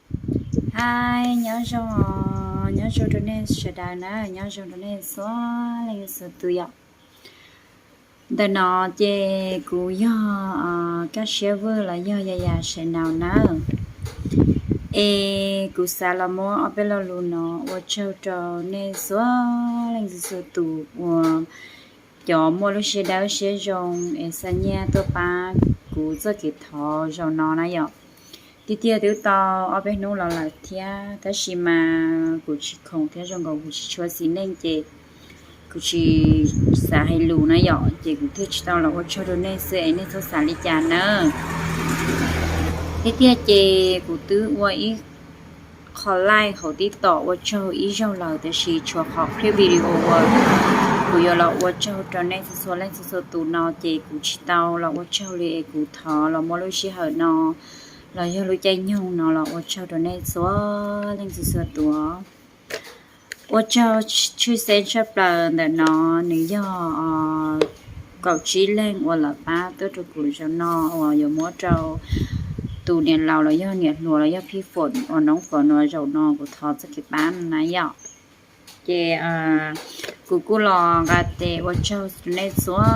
Hi, nyob zoo, nyob zoo rau nej sawv daws na, nyob zoo rau nej txhua leej txhua tus yom. Ntawm no ces kuv yog Kab Siab Vwj los yog Yaya Saiv Naus nawb. Es kuv xav los muab ob peb lo lus no ua tsaug rau nej txhua leej txhua tus uas cov muaj lub siab dawb siab zoo es xa nyiaj tuaj pab kuv txoj kev thov zaum no na yom. Tiag tiag twb tau ob peb hnub los lawm thiab, tab sis mas kuv tsis khoom thiab zoo nkaus kuv tsis tshua xis neej ces kuv tsis xav hais lus na yom, ces kuv thiaj tsis tau los ua tsaug rau nej xwb es nej txhob xav li cas nawb. Tiag tiag ces kuv twb ua ib qho live hauv TikTok ua tsaug ib zaug lawm, tiam sis tshuav qhov clip video uas kuv yuav los ua tsaug rau nej txhua txhua leej txhua txhua tus no ces kuv tsis tau los ua tsaug li es kuv thov los muab lub sij hawm no los yog lub caij nyoog no los ua tsaug rau nej txhua leej txhua txhua tus. Ua tsaug tshwj xeeb tshaj plaws ntawm no nws yog kaum tsib leeg uas lawv pab tuaj rau kuv zaum no uas yuav muab rau tus niam laus los yog niam hluas los yog phij fam uas noob fam nuas zaum no kuv thov txoj kev pab no na yom. Ces kuv kuj los nqa tes ua tsaug nej txhua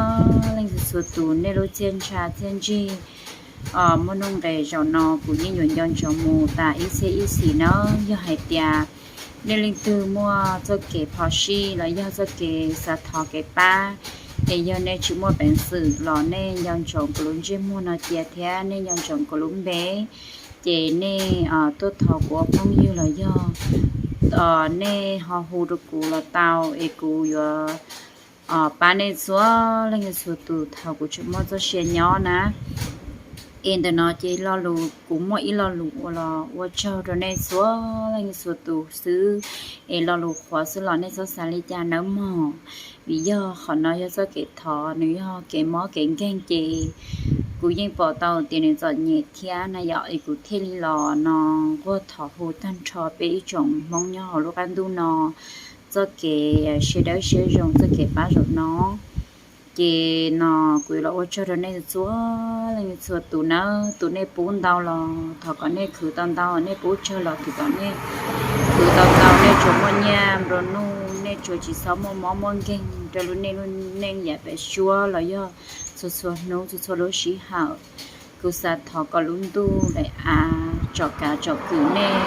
leej txhua tus nej lub txiaj ntsha txiaj ntsig muaj nuj nqes zaum no kuv yeej yuav nco ntsoov mus tas ib txhiab ib txhis na. Yog hais tias nej leej twg muaj txoj kev phom sij los yog txoj kev xav thov kev pab, es yog nej tsis muaj peev xwm los nej nco ntsoov kuv lub ntsej muag no cia thiab nej nco ntsoov kuv lub npe, ces nej tuaj thov kuv ua phooj ywg los yog nej ho hu rau kuv los tau es kuv yuav pab nej txhua leej txhua tus thaum kuv tseem muaj txoj sia nyob na. Es ntawm no ces lo lus kuv muaj ib lo lus uas los ua tsaug rau nej txhua leej txhua tus xwb, es lo lus qhuav xwb los nej txhob xav li cas nawb mog. Vim yog qhov no yog txoj kev thov nws yog kev mob kev nkeeg ces kuv yeej pom tau tias nws txom nyem thiab na yom, es kuv thiaj li los no nquag thov hu tag nrho peb ib tsoom Hmoob nyob hauv lub qab ntuj no txoj kev siab dawb siab zoo txoj kev pab zaum no. Ces no kuv yuav los ua tsaug rau nej txhua leej txhua tus nawb, tus nej pub ntau los thov kom nej khwv tau ntau, nej pub tsawg los thov kom nej khwv tau ntau, nej tsuas muaj nyiaj nplua nuj, nej tsuas tsis txhob muaj mob muaj nkeeg rau lub nej lub neej yav pem suab los yog txhua txhua hnub txhua txhua lub sij hawm. Kuv xav thov kom lub ntuj daim av tsom kav tsom kwm nej,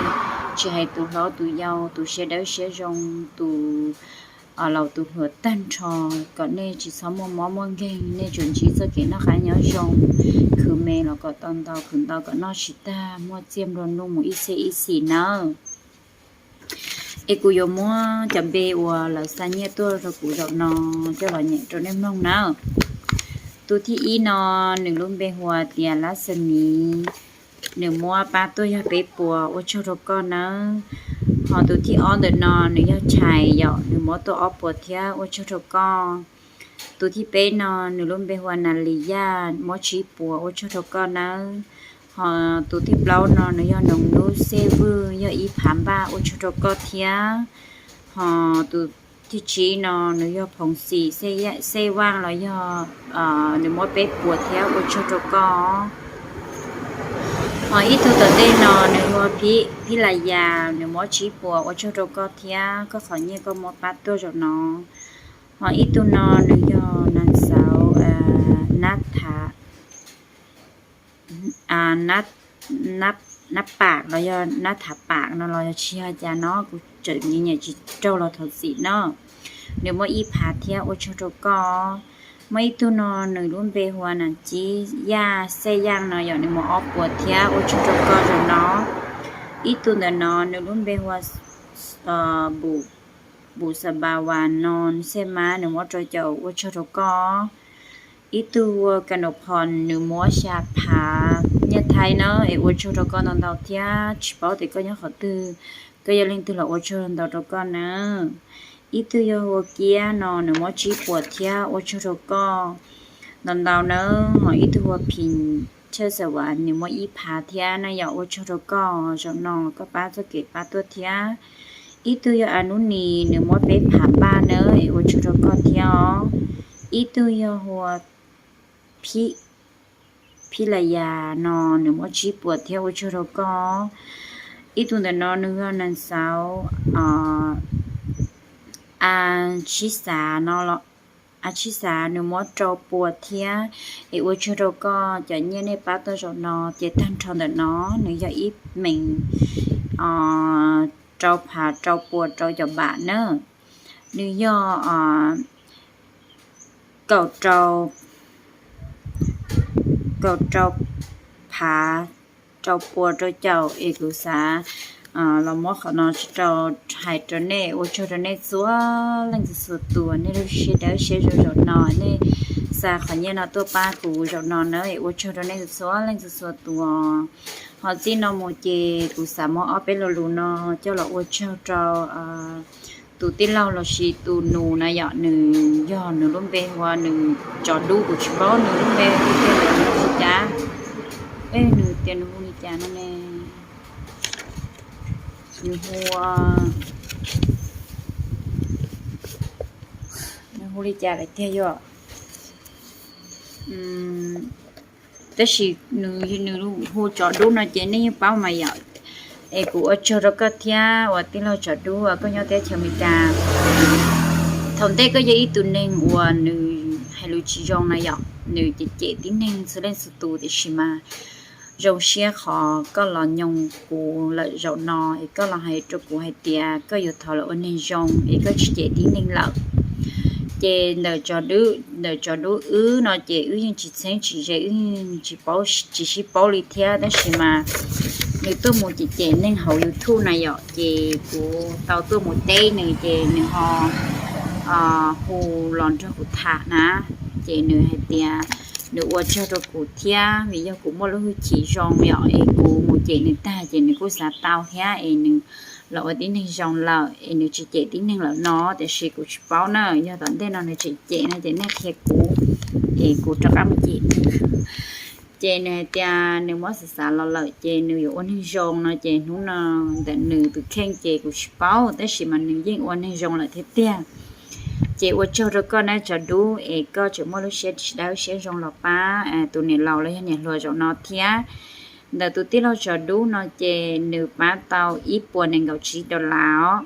tsis hais tus hlob tus yau, tus siab dawb siab zoo, tus laus tus hluas tag nrho, kom nej tsis txhob muaj mob muaj nkeeg, nej tsuas ntsib txoj kev noj qab nyob zoo, khwv me los kom tau ntau, khwv ntau kom noj tsis tag, muaj txiag nplua nuj mus ib txhiab ib txhis nawb. Es kuv yuav muab cov npe uas lawv xa nyiaj tuaj rau kuv zaum no coj los nyem rau nej mloog nawb. Tus thib ib no nws lub npe hu ua tias Lab Xa Miv, nws muab pab tuaj yog peb puas, ua tsaug rau koj nawb. Ho tus thib ob ntawm no nws yog Chais yom, nws muab tuaj ob puas thiab, ua tsaug rau koj. Tus thib peb no nws lub npe hu ua Nas Lis Yaj, muab tsib puas, ua tsaug rau koj nawb. Ho tus thib plaub no nws yog Noog Nub Xej Vwj, yog ib phav npaj, ua tsaug rau koj thiab. Ho tus thib tsib no nws yog Phoov Xim Xej Vaaj los yog nws muab peb puas thiab, ua tsaug rau koj. Ho ib tug tom ntej no nws hu ua Phib Las Yas, nws muab tsib puas, ua tsaug rau koj thiab, koj qhov nyiaj koj muab pab tuaj zaum no. Ho ib tug no nws yog Nab Xauv, Nab Thav, Nab Pam los yog Nab Thav Pam no los yog tsis yog cas no kuv tseem nyiam tsis raug los thov txim no. Nws muab ib phav thiab, ua tsaug rau koj. Muaj ib tug no nws lub npe hu ua Nas Cib Yaj Xej Yaaj no yog nws muab ob puas thiab, ua tsaug rau koj zaum no. Ib tug ntawm no nws lub npe hu ua Npum Xa Npa Vas no Xej Mab, nws muab rau caum, ua tsaug rau koj. Ib tug hu ua Kas Nus Phos, nws muab xya phav nyiaj Thaib na, es ua tsaug rau koj ntau ntau thiab, tsis paub tias koj nyob qhov twg, koj yog leej twg los ua tsaug ntau rau koj na. Ib tug yog hu ua Kiab no, nws muab tsib puas thiab, ua tsaug rau koj ntau ntau na. Ho ib tug hu ua Phim Tshaj Xa Vas, nws muab ib phav thiab na yom, ua tsaug rau koj zaum no koj pab txoj kev pab tuaj thiab. Ib tug yog Anub Nis, nws muab peb phav npaj na, es ua tsaug rau koj thiab os. Ib tug yog hu ua Phib Las Yas no, nws muab tsib puas thiab, ua tsaug rau koj. Ib tug ntawm no nws yog nais xauv a tshib xav no, a tshib xav nws muab rau puas thiab. Es ua tsaug rau koj, cov nyiaj nej pab tau zaum no ces tag nrho ntawm no nws yog ib meem rau phav rau puas rau caum npam na. Nws yog kaum rau, kaum rau phav rau puas rau caum. Es kuv xav los muab qhov no tso rau, hais rau nej ua tsaug rau nej txhua leej txhua tus nej lub siab dawb siab zoo zaum no, nej xa qhov nyiaj no tuaj pab kuv zaum no na. Es ua tsaug rau nej txhua leej txhua tus. Ho txij no mus ces kuv xav muab ob peb lo lus no coj los ua tsaug rau tus tij laug lossis tus nus na yom. Nws yog, nws lub npe hu ua nws Tsov Dub, kuv tsis paub nws lub npe hu li cas. Peb nws tias nws hu li cas no ne. Nws hu, nws hu li cas lawm tiag yom? Tab sis nws hu Tsov Dub no ces nej yeej paub mas yom. Es kuv ua tsaug rau koj thiab uas tij laug Tsov Dub uas koj nyob teb chaws Amelikas. Thaum ntej koj yog ib tug neeg uas nws hais lus tsis zoo na yom, nws cem cem tib neeg txhua leej txhua tus, tiam sis mas zoo siab qhov koj los nyoog kuv lawm zaum no es koj los hais rau kuv hais tias koj yuav thov los ua neeg zoo es koj tsis cem tib neeg lawm. Ces ntawm Tsov Dub, ntawm Tsov Dub wb no ces wb yeej tsis txheeb tsis ze, wb yeej tsis paub, tsis sib paub li thiab, tab sis mas nws tuaj mus cem cem neeg hauv YouTube na yom, ces kuv tau tuaj mus teb nws ces nws ho hu los nrog kuv tham na. Ces nws hais tias nws ua tsaug rau kuv thiab vim yog kuv muaj lub hwj chim zoo yom, es kuv mus cem nws tag ces nws kuj xav tau thiab es nws los ua tib neeg zoo lawm es nws tsis cem tib neeg lawm no. Tiam sis kuv tsis paub na, yog tom ntej no nws tseem cem no ces nej qhia kuv es kuv rov qab mus cem nws. Ces nws hais tias nws muab xav xav los lawm ces nws yuav ua neeg zoo no, ces hnub no ntawm nws tus kheej ces kuv tsis paub, tab sis mas nws yeej ua neeg zoo lawm thiab tiag. Ces ua tsaug rau koj na Tsov Dub, es koj tseem muaj lub siab dawb siab zoo los pab tus niam laus los yog niam hluas zaum no thiab. Ntawm tus tij laug Tsov Dub no ces nws pab tau ib puas nees nkaum tsib dollar os.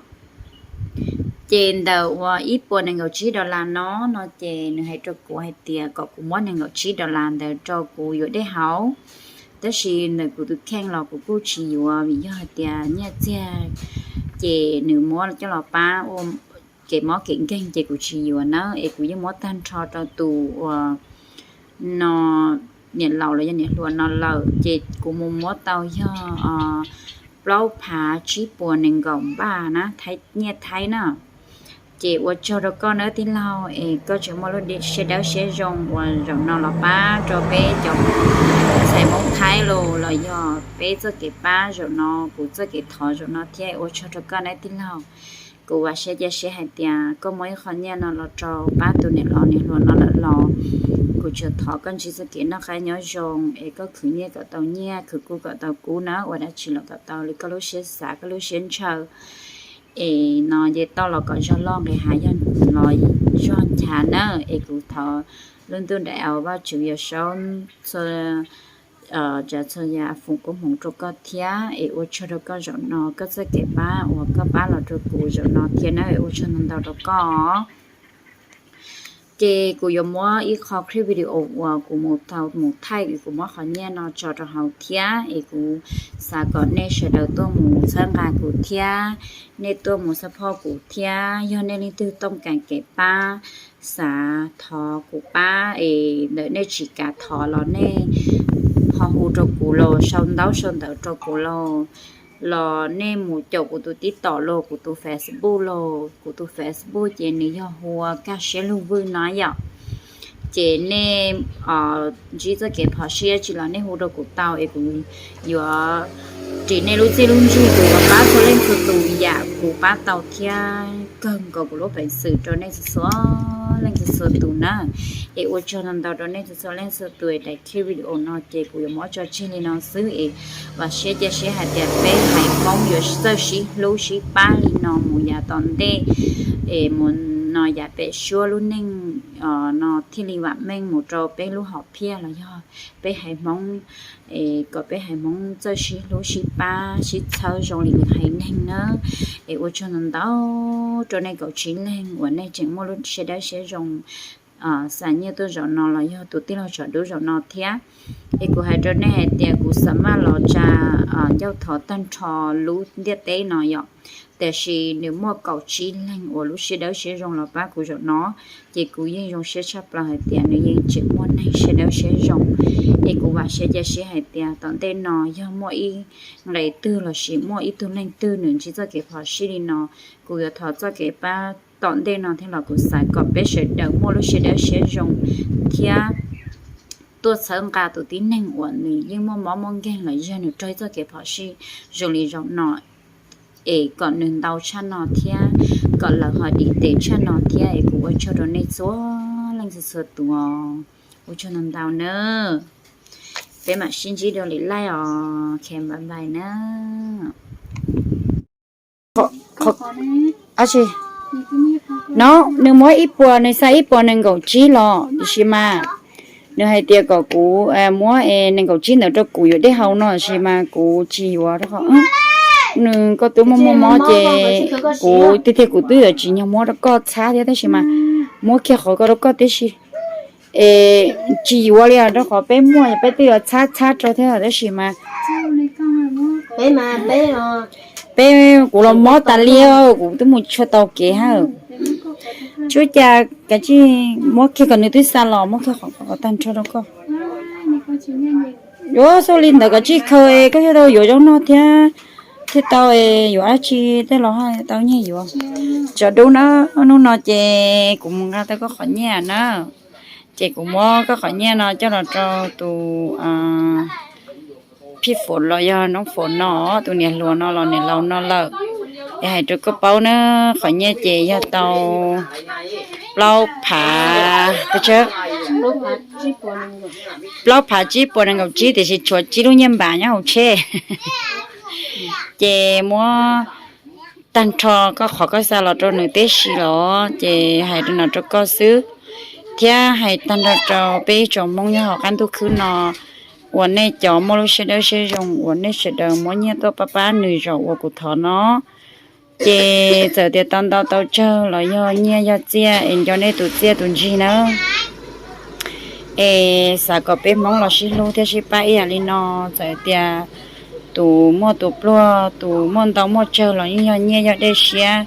Ces ntawm uas ib puas nees nkaum tsib dollar no, no ces nws hais rau kuv hais tias kom kuv muab nees nkaum tsib dollar ntawd rau kuv yuav dej haus. Tab sis ntawm kuv tus kheej los kuv kuj tsis yuav vim yog hais tias nyiaj txiag ces nws muab coj los pab ua kev mob kev nkeeg ces kuv tsis yuav na, es kuv yeej muab tag nrho rau tus uas no niam laus los yog niam hluas no lawm, ces kuv mus muab tau yog plaub phav tsib puas nees nkaum npaj na, nyiaj Thaib na. Ces ua tsaug rau koj nawb tij laug, es koj tseem muaj lub siab dawb siab zoo uas zaum no los pab rau peb cov ntxhais Hmoob Thaib los, los yog peb txoj kev pab zaum no, kuv txoj kev thov zaum no thiab, ua tsaug rau koj nawb tij laug. Kuv vam siab cia siab hais tias koj muab ib qho nyiaj no los rau pab tus niam laus niam hluas no lawm los kuv tsuas thov koj ntsib txoj kev noj qab nyob zoo, es koj khwv nyiaj kom tau nyiaj, khwv kub kom tau kub na, ua dab tsi los kom tau li koj lub siab xav koj lub siab ntshaw. Es no ces tau los kom zog loj nqis hav, yog los zog nchav na, es kuv thov lub ntuj nraim Vajtswv Yawm Saub txhua tsav txhua yam foom koob hmoov rau koj thiab, es ua tsaug rau koj zaum no koj txoj kev pab uas koj pab los rau kuv zaum no thiab na, es ua tsaug ntau ntau rau koj. Ces kuv yuav muab ib qho clip video uas kuv mus tau mus thaij, kuv muab qhov nyiaj no tso rau hauv thiab, es kuv xav kom nej sawv daws tuaj mus txhawb nqa kuv thiab, nej tuaj mus support kuv thiab. Yog nej leej twg tooj kas kev pab, xav thov kuv pab es ntawm nej tsis kav thov los nej ho hu rau kuv los sau ntaub sau ntawv rau kuv los, los nej mus caum kuv tus TikTok los kuv tus Facebook los, kuv tus Facebook ces nws yog hu ua Kaj Siab Lug Vwj no yom. Ces nej ntsib txoj kev phom sij tsis los nej hu rau kuv tau es kuv yuav ris nej lub txiaj lub ntsig, kuv yuav pab txhua leej txhua tus yam kuv pab tau thiab kawg nkaus kuv lub peev xwm rau nej txhua leej txhua tus na. Es ua tsaug ntau ntau rau nej txhua leej txhua tus es daim clip video no ces kuv yuav muab tso tseg li no xwb es vam siab cia siab hais tias peb haiv Hmoob yuav txawj sib hlub sib pab li no mus yav tom ntej es mus no yav pem suab lub neej no thiaj li vam meej mus rau peb lub hom phiaj los yog peb haiv Hmoob, kom peb haiv Hmoob txawj sib hlub sib pab sib txhawb zoo li lwm haiv neeg na. Es ua tsaug ntau ntau rau nej kaum tsib leeg uas nej tseem muaj lub siab dawb siab zoo xa nyiaj tuaj zaum no los yog tus tij laug tsov dub zaum no thiab. Es kuv hais rau nej hais tias kuv xa maj los tsa ncauj thov tag nrho lub ntiaj teb no yom, tiam sis nws muaj kaum tsib leeg uas lub siab dawb siab zoo los pab kuv zaum no, ces kuv yeej zoo siab tshaj plaws hais tias nws yeej tseem muaj neeg siab dawb siab zoo. Es kuv vam siab cia siab hais tias tom ntej no yog muaj ib nqe twg lossis muaj ib tug leej twg nws ntsib txoj kev phom sij li no, kuv yuav thov txoj kev pab tom ntej no thiab los kuv xav kom peb sawv daws muaj lub siab dawb siab zoo thiab tuaj txhawb nqa tus tib neeg uas nws yeej muaj mob muaj nkeeg los yog nws raug ib txoj kev phom sij zoo li zaum no, es kom nws ntau tshaj no thiab kom lawv ho dim tes tshaj no thiab. Es kuv ua tsaug rau nej txhua leej txhua txhua tus os. Ua tsaug ntau ntau na. Peb mam sib ntsib dua lwm live os. Ok, bye bye na. No, nws muab ib puas, nws xa ib puas nees nkaum tsib los tiam sis mas nws hais tias kom kuv muab nees nkaum tsib ntawd rau kuv yuav dej haus no tiam sis mas kuv tsis yuav rau qhov nws koj twb muaj muaj mob ces kuv tiag tiag kuv twb yuav tsis nyiag muab rau koj txhab thiab tab sis mas muab kiag qhov ko rau koj tib si. Es tsis yuav li os, rau qhov peb muaj peb twb yuav txhab txhab rau thiab tab sis mas peb, kuv los mob tas li, kuv twb mus tshua tau kev hab. Tsuas cas kav tsij muab kiag kom nws twb xa los muab kiag qhov tag nrho rau koj. Yuav xub li ntawd kav tsij khaws, koj thiaj tau yuav zaub noj thiab, thiaj tau yuav dab tsi tej los tau nyiaj yuav. Tsov dub na, hnub no ces kuv mus nqa tau koj qhov nyiaj na, ces kuv muab koj qhov nyiaj no coj los rau tus phij faum los yog noob faum no, tus niam hluas no los niam laus no lawm. Es hais rau koj paub na, qhov nyiaj ces yog tau plaub phav, plaub phav tsib puas nees nkaum tsib tiam sis tshuav tsib lub nyiaj npam nyob hauv tsheb. Ces muab tag nrho koj qhov koj xa los rau nws tib si los ces hais rau no rau koj xwb, thiab hais tag nrho rau peb ib tsoom Hmoob nyob hauv qab ntuj khwb no uas nej cov muaj lub siab dawb siab zoo uas nej sawv daws muab nyiaj tuaj pab pab nws zaum uas kuv thov no, ces txawm tias tau ntau tau tsawg los yog nyiaj yog txiaj es nco nej tus txiaj tus ntsig nawb. Es xav kom peb Hmoob los sib hlub thiab sib pab ib yam li no, txawm tias tus muaj tus pluag, tus muaj ntau muaj tsawg los yeej yog nyiaj yog dej siab,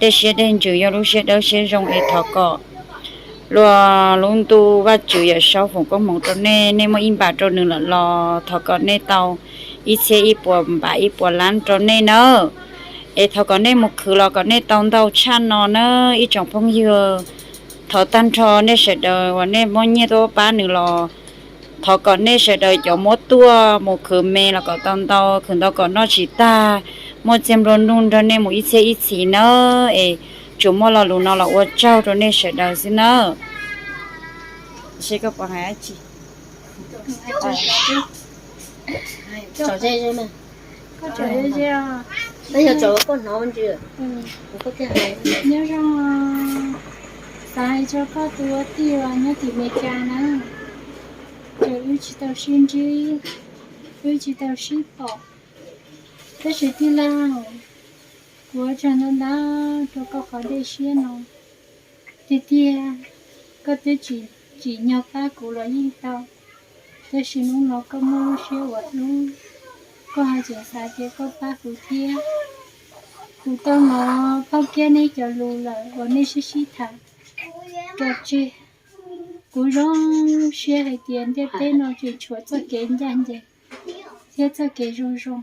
dej siab dej ntsws, yog lub siab dawb siab zoo es thov kom luag lub ntuj Vajtswv Yawm Saub foom koob hmoov rau nej, nej muaj ib npam rau nws lawm los thov kom nej tau ib txhiab ib puas npam ib puas lab rau nej nawb. Es thov kom nej mus khwv los kom nej tau ntau tshaj no na ib tsoom phooj ywg. Thov tag nrho nej sawv daws uas nej muab nyiaj tuaj pab nws los thov kom nej sawv daws cov muab tuaj mus khwv me los kom tau ntau, khwv ntau kom noj tsis tag, muaj txiag nplua nuj nrog nej mus ib txhiab ib txhis nawb. Es tsuas muaj lo lus no los ua tsaug rau nej sawv daws xwb nawb. Seb koj puas hais dab tsi? Nyob zoo, xav hais rau koj tus ua tij uas nyob tim Meskas na, ces wb tsis tau sib ntsib, wb tsis tau sib pom, tab sis tij laug, kuv ua tsaug ntau ntau rau koj qhov dej siab no. Tiag tiag, koj twb tsis tsim nyog pab kuv los yeej tau, tab sis hnub no koj muaj lub siab ua hlub, koj hais tseem xav tias koj pab kuv thiab. Kuv tau hnov Phauj Kiab neb cov lus lawm uas nej sib sib tham rau tseg. Kuv zoo siab hais tias ntiaj teb no tseem tshuav txoj kev ncaj ncees thiab txoj kev zoo zoo.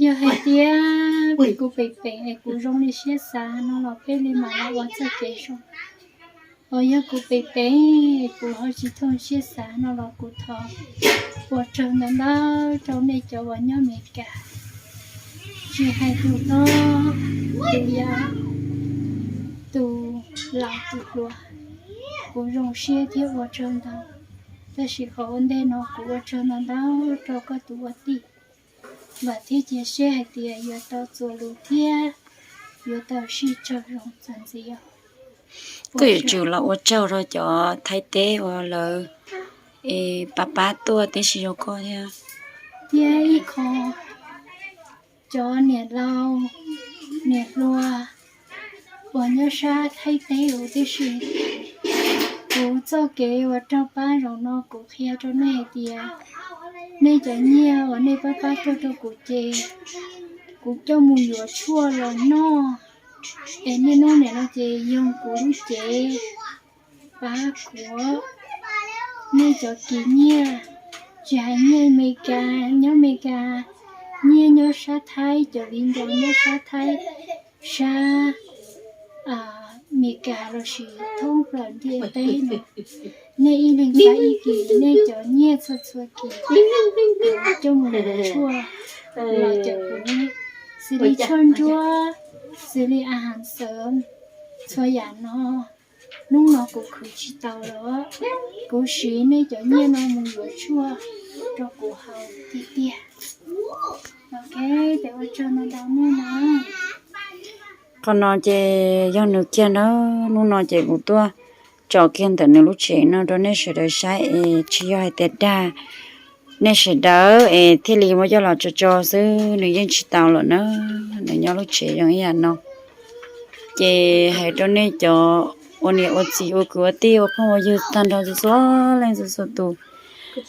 Yog hais tias kuv pem pem es kuv zoo li siab xav no los peb li mam los ua txoj kev zoo. Os, yog kuv pem pem kuv ho tsis thooj siab xav no los kuv thov ua tsaug ntau ntau rau nej cov uas nyob Meskas, tsis hais tus hlob, tus yau, tus laus tus hluas, kuv zoo siab thiab ua tsaug ntau. Tab sis qhov ua ntej no kuv ua tsaug ntau ntau rau koj tus ua tij, vam thiab cia siab hais tias yuav tau txuas lus thiab yuav tau sij tsaug zoo txuas ntxiv os. Koj yuav tsum los ua tsaug rau cov Thaib teb uas lawv es pab pab tuaj tib si rau koj thiab. Thiab ib qho, cov niam laus niam hluas uas nyob sab Thaib teb huv tib si, kuv txoj kev uas raug pab zaum no kuv qhia rau nej hais tias nej cov nyiaj uas nej pab pab tuaj rau kuv ces kuv coj mus yuav tshuaj los noj. Es niaj hnub nim no ces yog kuv lub cev pab kuv. Nej cov kis nyiaj, tsis hais nyiaj Amelikas, nyob Amelikas, nyiaj nyob sab Thaib, cov viv ncaus nyob sab Thaib, sab Amelikas lossis thoob plaws ntiaj teb no, nej ib leeg pab ib kis, nej cov nyiaj txhua txhua kis coj mus yuav tshuaj los cawm kuv, xws li tshuaj nruab, xws li a has xawv, txhua yam no hnub no kuv khwv tsis tau lawm, kuv siv nej cov nyiaj no mus yuav tshuaj rau kuv haus tiag tiag. Ok, ces ua tsaug ntau ntau nej na. Qhov no ces yog nws kiag na, hnub no ces kuv tuaj tso kiag ntawm nws lub tsev no rau nej sawv daws saib es tsis yog hais tias dag nej sawv daws es thiaj li muab coj los tso tso xwb, nws yeej tsis tau lawm na, nws nyob lub tsev zoo ib yam no. Ces hais rau nej cov ua niam ua txiv ua kwv ua tij ua phooj ua ywg tag nrho txhua txhua leej txhua txhua tus,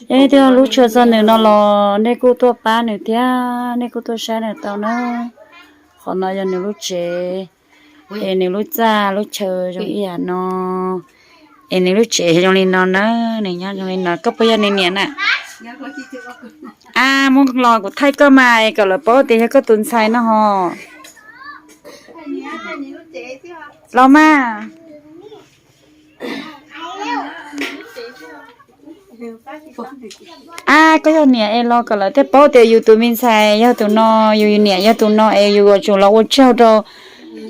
yog nej twb lub tshuaj txog nws no los nej kuj tuaj pab nws thiab nej kuj tuaj saib nws tau na. Qhov no yog nws lub tsev, es nws lub txaj lub chaw zoo ib yam no, es nws lub tsev zoo li no na, nws nyob zoo li no. Koj puas yog nws niam na? A, muab los kuv thaij koj mas es kom lawv paub tias yog koj tus ntxhais no hos. Los mas. A, koj yog niam es los kom lawv thiaj paub tias yus tus me ntxhais yog tus no, yus niam yog tus no es yus yuav tsum los ua tsaug rau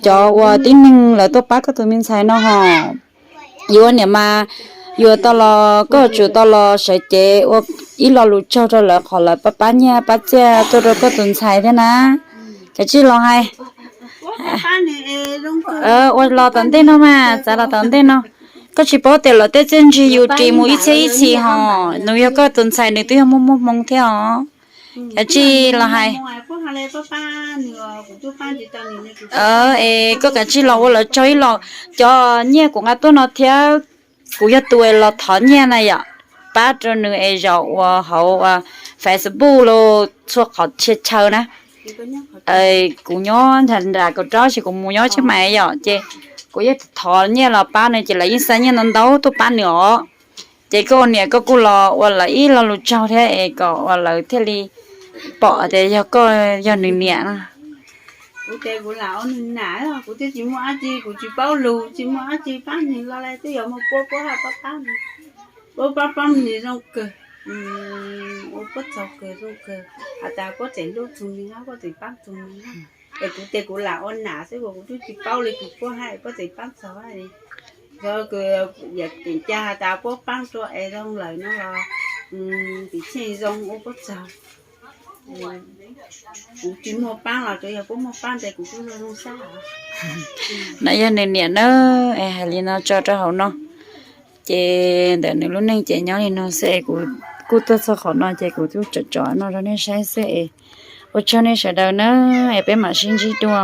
cov uas tib neeg lawv tuaj pab koj tus me ntxhais no hos. Yus ua niam mas yuav tau los, koj yuav tsum tau los sawv cev ua ib lo lus tsaug rau lawv qhov lawv pab pab nyiaj pab txiaj tuaj rau koj tus ntxhais thiab na. Kav tsij los hais. Ua los tom ntej no mas, txav los tom ntej no. Koj tsis paub tias lawv tej txiaj ntsig yus ris mus ib txhiab ib txhis hos, nws yog koj tus ntxhais nws twb yog muaj muaj hmoo thiab os. Kav tsij los hais. Es koj kav tsij los ua lawv tsaug ib los. Cov nyiaj kuv nqa tuaj no thiab, kuv yog tus es los thov nyiaj na yom, pab rau nws es zaum uas hauv Facebook los txhua qhov txhia chaw na. Kuv nyob nram nram kaum rau ces kuv mus nyob Chiang Mai yom, ces kuv yeej thov nyiaj los pab nws ces lawv yeej xa nyiaj ntau ntau tuaj pab nws os. Ces koj ua niam koj kuj los ua lawv ib lo lus tsaug thiab es kom uas lawv thiaj li pom tias yog koj yog nws niam no. Kuv ces kuv lam ua nws nam, kuv twb tsis muaj dab tsi, kuv tsis paub lus, tsis muaj dab tsi, pab nws los lawm twb yuav muaj puab puab haj pab pab nws, puab pab pab nws zoo kawg, ua puab txaug kawg zoo kawg, has tas puab tseem hlub txug nws, puab tseem paab txug nws. Es kuv ces kuv lam ua nam xwb, kuv twb tsis paub li, kuv puab haj puab tseem paab txaug li. Yog kws yam keem ca has tas puab paab rua es zoo lawm no los tim tsheej zoo ua puab txaug. Kuv tsis muaj paab los tsuav yog puab muaj paab tes kuv kuj zoo zoo sab. No yog nws niam na, es hais li no tso rau hauv no. Ces ntawm nws lub neej ces nyob li no xwb es kuv kuj tuaj txog qhov no ces kuv kuj tsom tsom no rau nej saib xwb es ua tsaug nej sawv daws na, es peb mam sib ntsib dua.